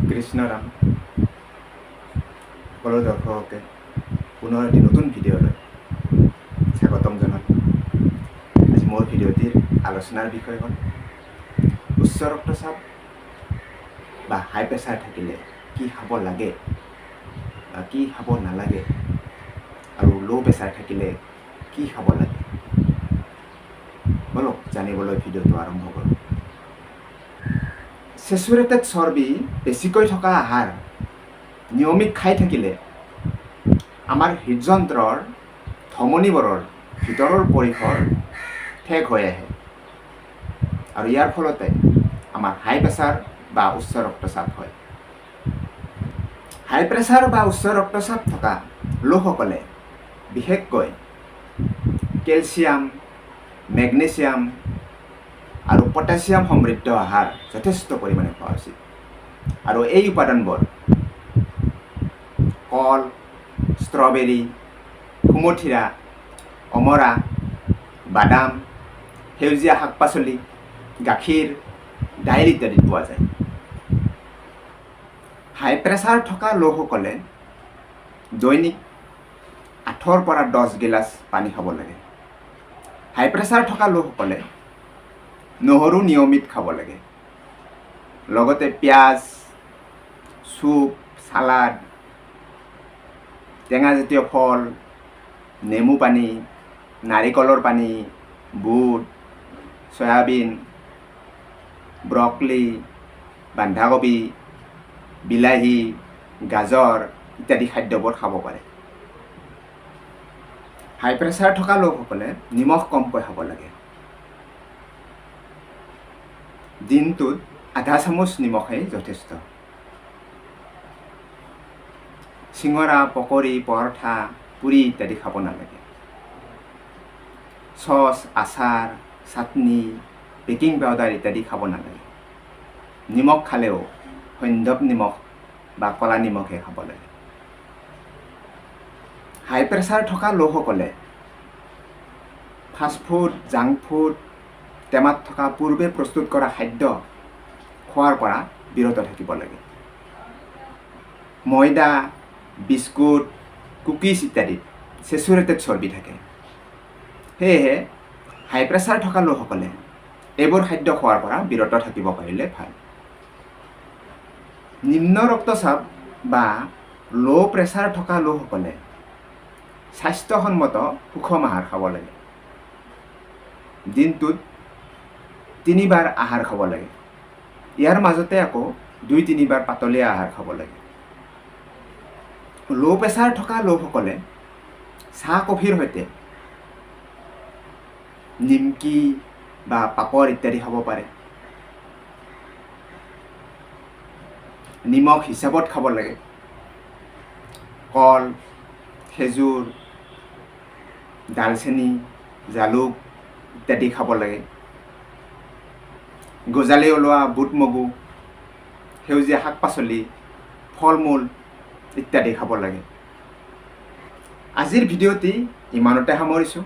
কৃষ্ণৰাম। সকলো দৰ্শককে পুনৰ এটি নতুন ভিডিঅ'লৈ স্বাগতম জনালোঁ। আজি মোৰ ভিডিঅ'টিৰ আলোচনাৰ বিষয় হ'ল উচ্চ ৰক্তচাপ বা হাই প্ৰেছাৰ থাকিলে কি খাব লাগে বা কি খাব নালাগে আৰু ল' প্ৰেছাৰ থাকিলে কি খাব লাগে। ব'লক, জানিবলৈ ভিডিঅ'টো আৰম্ভ কৰোঁ। চেচুৰেটেড চৰ্বি বেছিকৈ থকা আহাৰ নিয়মিত খাই থাকিলে আমাৰ হৃদযন্ত্ৰৰ ধমনীবোৰৰ ভিতৰৰ পৰিসৰ ঠেক হৈ আহে আৰু ইয়াৰ ফলতে আমাৰ হাই প্ৰেছাৰ বা উচ্চ ৰক্তচাপ হয়। হাই প্ৰেছাৰ বা উচ্চ ৰক্তচাপ থকা লোকসকলে বিশেষকৈ কেলছিয়াম, মেগনেছিয়াম আৰু পটাছিয়াম সমৃদ্ধ আহাৰ যথেষ্ট পৰিমাণে খোৱা উচিত। আৰু এই উপাদানবোৰ কল, ষ্ট্ৰবেৰী, সুমথিৰা, অমৰা, বাদাম, সেউজীয়া শাক পাচলি, গাখীৰ, দাইল ইত্যাদিত পোৱা যায়। হাই প্ৰেছাৰ থকা লোকসকলে দৈনিক 8ৰ পৰা 10 গিলাচ পানী খাব লাগে। হাই প্ৰেছাৰ থকা লোকসকলে নহৰু নিয়মিত খাব লাগে। লগতে পিঁয়াজ, চুপ, চালাড, টেঙাজাতীয় ফল, নেমু পানী, নাৰিকলৰ পানী, বুট, চয়াবিন, ব্ৰকলি, বন্ধাকবি, বিলাহী, গাজৰ ইত্যাদি খাদ্যবোৰ খাব পাৰে। হাই প্ৰেছাৰ থকা লোকসকলে নিমখ কমকৈ খাব লাগে। দিনটোত আধা চামুচ নিমখেই যথেষ্ট। চিঙৰা, পকৰি, পৰঠা, পুৰি ইত্যাদি খাব নালাগে। চচ, আচাৰ, চাটনি, বেকিং পাউডাৰ ইত্যাদি খাব নালাগে। নিমখ খালেও সৈন্ধৱ নিমখ বা ক'লা নিমখহে খাব লাগে। হাই প্ৰেছাৰ থকা লোকসকলে ফাষ্ট ফুড, জাংক ফুড, টেমাত থকা পূৰ্বে প্ৰস্তুত কৰা খাদ্য খোৱাৰ পৰা বিৰত থাকিব লাগে। ময়দা, বিস্কুট, কুকিজ ইত্যাদিত চেচুৰেটেড চৰ্বি থাকে। সেয়েহে হাই প্ৰেছাৰ থকা লোকসকলে এইবোৰ খাদ্য খোৱাৰ পৰা বিৰত থাকিব পাৰিলে ভাল। নিম্ন ৰক্তচাপ বা ল' প্ৰেছাৰ থকা লোকসকলে স্বাস্থ্যসন্মত সুষম আহাৰ খাব লাগে। দিনটোত তিনিবাৰ আহাৰ খাব লাগে। ইয়াৰ মাজতে আকৌ 2-3 বাৰ পাতলীয়া আহাৰ খাব লাগে। ল' প্ৰেছাৰ থকা লোকসকলে চাহ, কফিৰ সৈতে নিমকি বা পাপৰ ইত্যাদি খাব পাৰে। নিমখ হিচাপত খাব লাগে। কল, খেজুৰ, দালচেনি, জালুক ইত্যাদি খাব লাগে। গজালি ওলোৱা বুট, মগু, সেউজীয়া শাক পাচলি, ফল মূল ইত্যাদি খাব লাগে। আজিৰ ভিডিঅ'টি ইমানতে সামৰিছোঁ।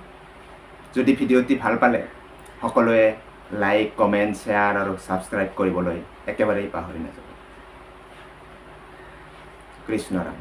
যদি ভিডিঅ'টি ভাল পালে, সকলোৱে লাইক, কমেণ্ট, শ্বেয়াৰ আৰু ছাবস্ক্ৰাইব কৰিবলৈ একেবাৰেই পাহৰি নাযাব। কৃষ্ণৰাম।